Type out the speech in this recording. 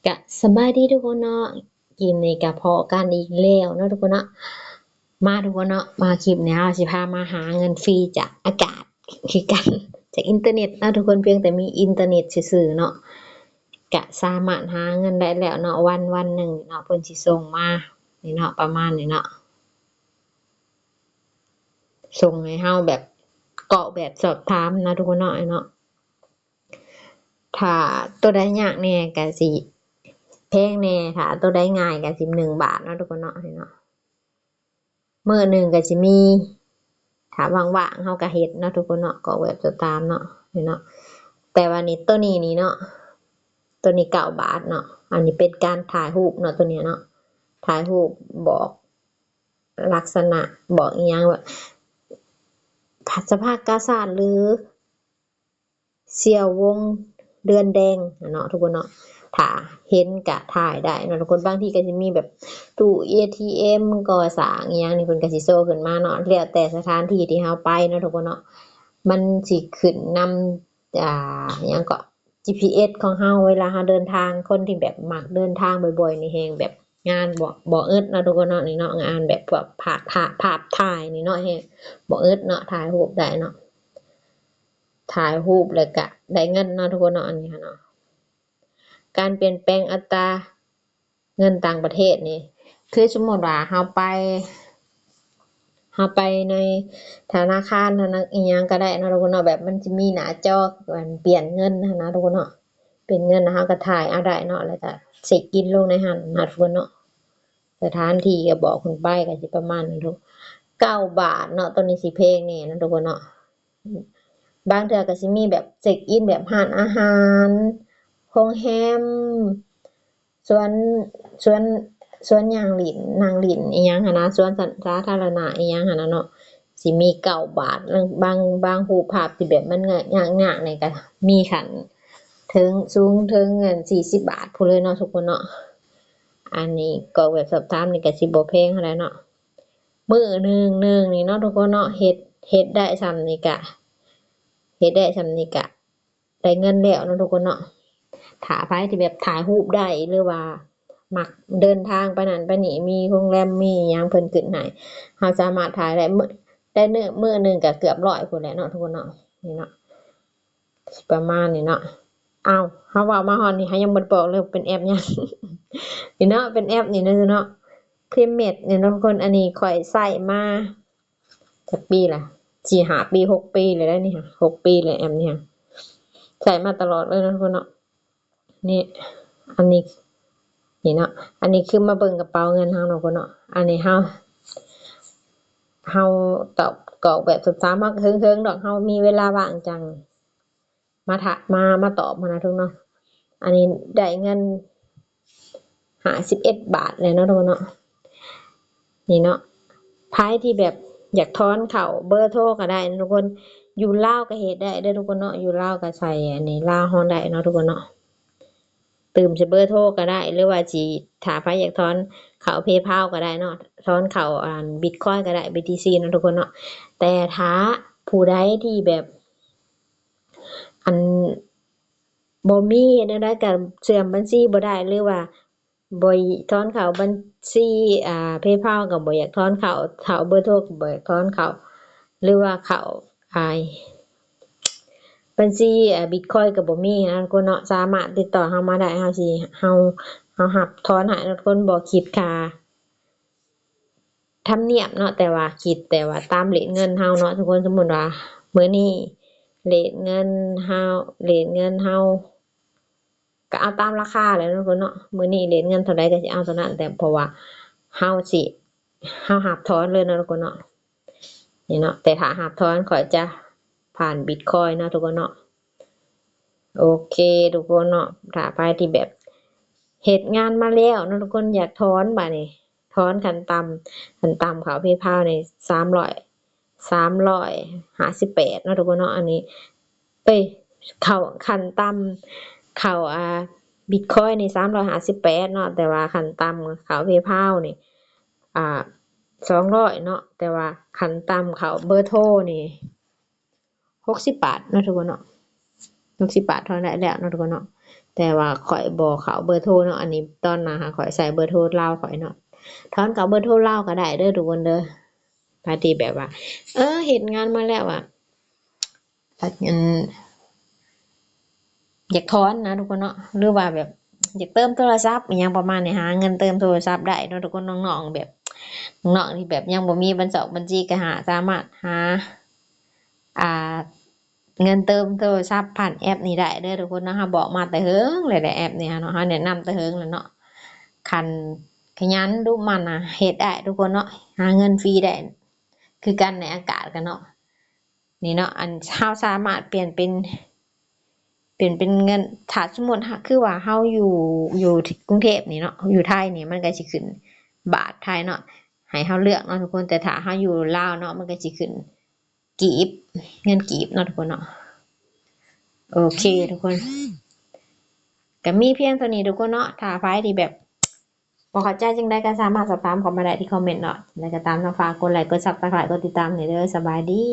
ກະສະບາຍດີທຸກຄົນເນາະ ຄລິບນີ້ກະພໍ້ກັນອີກແລ້ວເນາະທຸກຄົນເນາະ. ມາທຸກຄົນເນາະ ມາຄລິບນີ້ເຮົາຊິພາມາຫາເງິນຟຣີຈາກອາກາດຄືກັນ ຈາກອິນເຕີເນັດເນາະທຸກຄົນ. ພຽງແຕ່ມີອິນເຕີເນັດຊື່ໆເນາະ ກະສາມາດຫາເງິນໄດ້ແລ້ວເນາະ. ວັນ ວັນໜຶ່ງເນາະ ເພິ່ນຊິສົ່ງມານີ້ເນາະ ປະມານນີ້ເນາະ ສົ່ງໃຫ້ເຮົາແບບ ກອກແບບສອບຖາມນະທຸກຄົນເນາະ ເນາະ. ຖ້າໂຕໃດຍາກແດ່ກະຊິແພງແດ່ ຖ້າໂຕໃດງ່າຍກະສິບໜຶ່ງບາດເນາະທຸກຄົນເນາະ ເນາະ. ມື້ໜຶ່ງກະຊິມີ ຖ້າວ່າງໆເຮົາກະເຮັດເນາະທຸກຄົນເນາະ ກອກແບບສອບຖາມເນາະ ເນາະ. ແຕ່ວ່ານີ້ ໂຕນີ້ນີ້ເນາະ ໂຕນີ້ເກົ້າບາດເນາະ. ອັນນີ້ເປັນການຖ່າຍຮູບເນາະ ໂຕນີ້ເນາະ ຖ່າຍຮູບບອກລັກສະນະ ບອກອີ່ຫຍັງ ແບບ ສະພາບກາຊາດ ຫຼື ສ່ຽວວົງເດືອນແດງເນາະທຸກຄົນເນາະ. ຖ້າເຫັນກະຖ່າຍໄດ້ເນາະທຸກຄົນ. ບາງທີກະຊິມີແບບຕູ້ເອທີເອັມ ກໍ່ສ້າງອີ່ຫຍັງນີ້ ເພິ່ນກະຊິໂຊຂຶ້ນມາເນາະ ແລ້ວແຕ່ສະຖານທີ່ທີ່ເຮົາໄປເນາະທຸກຄົນເນາະ. ມັນຊິຂຶ້ນນຳ ອ່າ ຫຍັງເກາະ ຈີພີເອັສຂອງເຮົາ ເວລາເຮົາເດີນທາງ. ຄົນທີ່ແບບມັກເດີນທາງບ່ອຍໆນີ້ແຮງແບບງານບໍ່ ບໍ່ອຶດເນາະທຸກຄົນເນາະ ນີ້ເນາະ. ງານແບບພວກພາບ ພາບ ພາບຖ່າຍນີ້ເນາະ ແຮງບໍ່ອຶດເນາະ ຖ່າຍຮູບໄດ້ເນາະ ຖ່າຍຮູບແລ້ວກະໄດ້ເງິນເນາະທຸກຄົນເນາະ. ອັນນີ້ຫັ້ນເນາະ ການປ່ຽນແປງອັດຕາ ເງິນຕ່າງປະເທດນີ້ ຄືສົມມຸດວ່າເຮົາໄປ ເຮົາໄປໃນທະນາຄານ ທະນາ ອີ່ຫຍັງກະໄດ້ເນາະທຸກຄົນເນາະ ແບບມັນຊິມີໜ້າຈໍ ອັນ ປ່ຽນເງິນຫັ້ນນະທຸກຄົນເນາະ. ປ່ຽນເງິນແລ້ວເຮົາກະຖ່າຍເອົາໄດ້ເນາະ ແລ້ວກະເຊັກອິນລົງໃນຫັ້ນນະທຸກຄົນເນາະ. ສະຖານທີ່ກະບອກເພິ່ນໄປ ກະຊິປະມານນັ້ນທຸກ ເກົ້າບາດເນາະ. ໂຕນີ້ຊິແພງແດ່ເນາະທຸກຄົນເນາະ. ບາງເທື່ອກະຊິມີແບບເຊັກອິນແບບຮ້ານອາຫານ ໂຮງແຮມ ສວນ ສວນ ສວນຍ່າງຫຼິ້ນ ນັ່ງຫຼິ້ນອີ່ຫຍັງຫັ້ນນະ ສວນສາທາລະນະອີ່ຫຍັງຫັ້ນນະເນາະ ຊິມີເກົ້າບາດ. ບາງ ບາງຮູບພາບທີ່ແບບມັນຍາກໆນີ້ກະມີຂັ້ນເຖິງ ສູງເຖິງອັນສີ່ສິບບາດພຸ້ນເລີຍເນາະທຸກຄົນເນາະ. ອັນນີ້ກອກແບບສອບຖາມນີ້ກະຊິບໍ່ແພງເທົ່າໃດເນາະ. ມື້ໜຶ່ງ ໜຶ່ງນີ້ເນາະທຸກຄົນເນາະ ເຮັດ ເຮັດໄດ້ຊ່ຳນີ້ກະ ເຮັດໄດ້ຊ່ຳນີ້ກະ ໄດ້ເງິນແລ້ວເນາະທຸກຄົນເນາະ. ຖ້າໃຜທີ່ແບບຖ່າຍຮູບໄດ້ ຫຼືວ່າມັກເດີນທາງໄປນັ້ນໄປນີ້ ມີໂຮງແຮມ ມີຫຍັງເພິ່ນຂຶ້ນໃຫ້ ເຮົາສາມາດຖ່າຍໄດ້ ມື້ ໄດ້ມື້ໜຶ່ງກະເກືອບຮ້ອຍພຸ້ນແຫຼະເນາະທຸກຄົນເນາະ. ນີ້ເນາະ ປະມານນີ້ເນາະ. ອ້າວ ເຮົາເວົ້າມາຮອດນີ້ ເຮົາຍັງບໍ່ໄດ້ບອກເລີຍເປັນແອັບຫຍັງ ນີ້ເນາະ ເປັນແອັບນີ້ເນາະ ເນາະ ພຣີເມດນີ້ເນາະທຸກຄົນ. ອັນນີ້ຂ້ອຍໃຊ້ມາ ຈັກປີລະ ສີ່ຫ້າປີ ຫົກປີແລ້ວນີ້ ຫົກປີແລ້ວແອັບນີ້ ໃຊ້ມາຕະຫຼອດເລີຍເນາະທຸກຄົນເນາະ. ນີ້ ອັນນີ້ ນີ້ເນາະ ອັນນີ້ຄືມາເບິ່ງກະເປົາເງິນເຮົາເນາະທຸກຄົນເນາະ. ອັນນີ້ເຮົາ ເຮົາຕອບກອກແບບສອບຖາມ ເຮົາກະເຮິງໆດອກ ເຮົາມີເວລາວ່າງຈັ່ງມາຖາມ ມາ ມາຕອບຫັ້ນນະທຸກເນາະ. ອັນນີ້ໄດ້ເງິນຫ້າສິບເອັດບາດແລ້ວເນາະທຸກຄົນເນາະ. ນີ້ເນາະ ໃຜທີ່ແບບຢາກຖອນເຂົ້າເບີໂທກະໄດ້ເນາະທຸກຄົນ. ຢູ່ລາວກະເຮັດໄດ້ເດີທຸກຄົນເນາະ ຢູ່ລາວກະໃສ່ອັນນີ້ລາວເຮົາໄດ້ເນາະທຸກຄົນເນາະ. ຕື່ມໃສ່ເບີໂທກະໄດ້ ຫຼືວ່າຊິ ຖ້າໃຜຢາກຖອນເຂົ້າເພພາວກະໄດ້ເນາະ ຖອນເຂົ້າອັນບິດຄອຍກະໄດ້ ບີທີຊີເນາະທຸກຄົນເນາະ. ແຕ່ຖ້າຜູ້ໃດທີ່ແບບ ອັນ ບໍ່ມີ ເຮັດແນວໃດກະເຊື່ອມບັນຊີບໍ່ໄດ້ ຫຼືວ່າບໍ່ຖອນເຂົ້າບັນຊີ ອ່າ ເພພາວກະບໍ່ຢາກຖອນເຂົ້າ ເຂົ້າເບີໂທກະບໍ່ຢາກຖອນເຂົ້າ ຫຼືວ່າເຂົ້າ ອ່າ ບັນຊີ ອ່າ ບິດຄອຍກະບໍ່ມີນະທຸກຄົນເນາະ. ສາມາດຕິດຕໍ່ເຮົາມາໄດ້ ເຮົາຊິ ເຮົາ ເຮົາຮັບຖອນໃຫ້ເນາະທຸກຄົນ ບໍ່ຄິດຄ່າທຳນຽມເນາະ ແຕ່ວ່າຄິດແຕ່ວ່າຕາມເລດເງິນເຮົາເນາະທຸກຄົນ. ສົມມຸດວ່າມື້ນີ້ເລດເງິນເຮົາ ເລດເງິນເຮົາ ກະເອົາຕາມລາຄາແຫຼະເນາະທຸກຄົນເນາະ. ມື້ນີ້ເລດເງິນເທົ່າໃດກະຊິເອົາເທົ່ານັ້ນ ແຕ່ເພາະວ່າເຮົາຊິ ເຮົາຮັບຖອນເລີຍເນາະທຸກຄົນເນາະ. ນີ້ເນາະ ແຕ່ຖ້າຮັບຖອນຂ້ອຍຈະຜ່ານບິດຄອຍເນາະທຸກຄົນເນາະ. ໂອເຄທຸກຄົນເນາະ ຖ້າໃຜທີ່ແບບເຮັດງານມາແລ້ວເນາະທຸກຄົນ ຢາກຖອນບາດນີ້ ຖອນຂັ້ນຕ່ຳ ຂັ້ນຕ່ຳເຂົ້າເພພາວນີ້ສາມຮ້ອຍ ສາມຮ້ອຍຫ້າສິບແປດເນາະທຸກຄົນເນາະ. ອັນນີ້ ເອີຍ ເຂົ້າຂັ້ນຕ່ຳເຂົ້າ ອ່າ ບິດຄອຍນີ້ສາມຮ້ອຍຫ້າສິບແປດເນາະ ແຕ່ວ່າຂັ້ນຕ່ຳເຂົ້າເພພາວນີ້ ອ່າ ສອງຮ້ອຍເນາະ ແຕ່ວ່າຂັ້ນຕ່ຳເຂົ້າເບີໂທນີ້ຫົກສິບບາດເນາະທຸກຄົນເນາະ. ຫົກສິບບາດຖອນໄດ້ແລ້ວເນາະທຸກຄົນເນາະ. ແຕ່ວ່າຂ້ອຍບໍ່ເຂົ້າເບີໂທເນາະ ອັນນີ້ຕອນໜ້າຫາຂ້ອຍໃສ່ເບີໂທລາວຂ້ອຍເນາະ ຖອນເຂົ້າເບີໂທລາວກໍໄດ້ເດີທຸກຄົນເດີ ໃຜທີ່ແບບວ່າ ເອີ ເຮັດງານມາແລ້ວອະ ອັນ ຢາກຖອນນະທຸກຄົນເນາະ ຫຼືວ່າແບບຢາກເຕີມໂທລະສັບອີ່ຫຍັງປະມານນີ້ ຫາເງິນເຕີມໂທລະສັບໄດ້ເນາະທຸກຄົນ ນ້ອງໆແບບ ນ້ອງໆທີ່ແບບຍັງບໍ່ມີບັນຊອກບັນຊີກໍຫາ ສາມາດຫາ ອ່າ ເງິນເຕີມໂທລະສັບຜ່ານແອັບນີ້ໄດ້ເດີທຸກຄົນເນາະ ເຮົາບອກມາແຕ່ເຫິງແລ້ວແຫຼະ ແອັບນີ້ເນາະ ເຮົາແນະນຳແຕ່ເຫິງແລ້ວເນາະ ຄັນຂະຫຍັນດຸໝັ່ນນະ ເຮັດໄດ້ທຸກຄົນເນາະ ຫາເງິນຟຣີໄດ້ຄືກັນໃນອາກາດກັນເນາະ ນີ້ເນາະ ອັນເຮົາສາມາດປ່ຽນເປັນ ປ່ຽນເປັນເງິນ ຖ້າສົມມຸດ ຄືວ່າເຮົາຢູ່ ຢູ່ກຸງເທບນີ້ເນາະ ຢູ່ໄທນີ້ ມັນກໍຊິຂຶ້ນບາດໄທເນາະ ໃຫ້ເຮົາເລືອກເນາະທຸກຄົນ ແຕ່ຖ້າເຮົາຢູ່ລາວເນາະ ມັນກໍຊິຂຶ້ນ ກີບ ເງິນກີບເນາະທຸກຄົນເນາະ ໂອເຄທຸກຄົນ ກໍມີພຽງເທົ່ານີ້ທຸກຄົນເນາະ ຖ້າໃຜທີ່ແບບບໍ່ເຂົ້າໃຈຈັ່ງໃດກໍສາມາດສອບຖາມເຂົ້າມາໄດ້ທີ່ຄອມເມັນເນາະ ແລ້ວກໍຕາມ ກໍຝາກກົດໄລ ກົດ Subscribe ກົດຕິດຕາມໃຫ້ເດີ ສະບາຍດີ.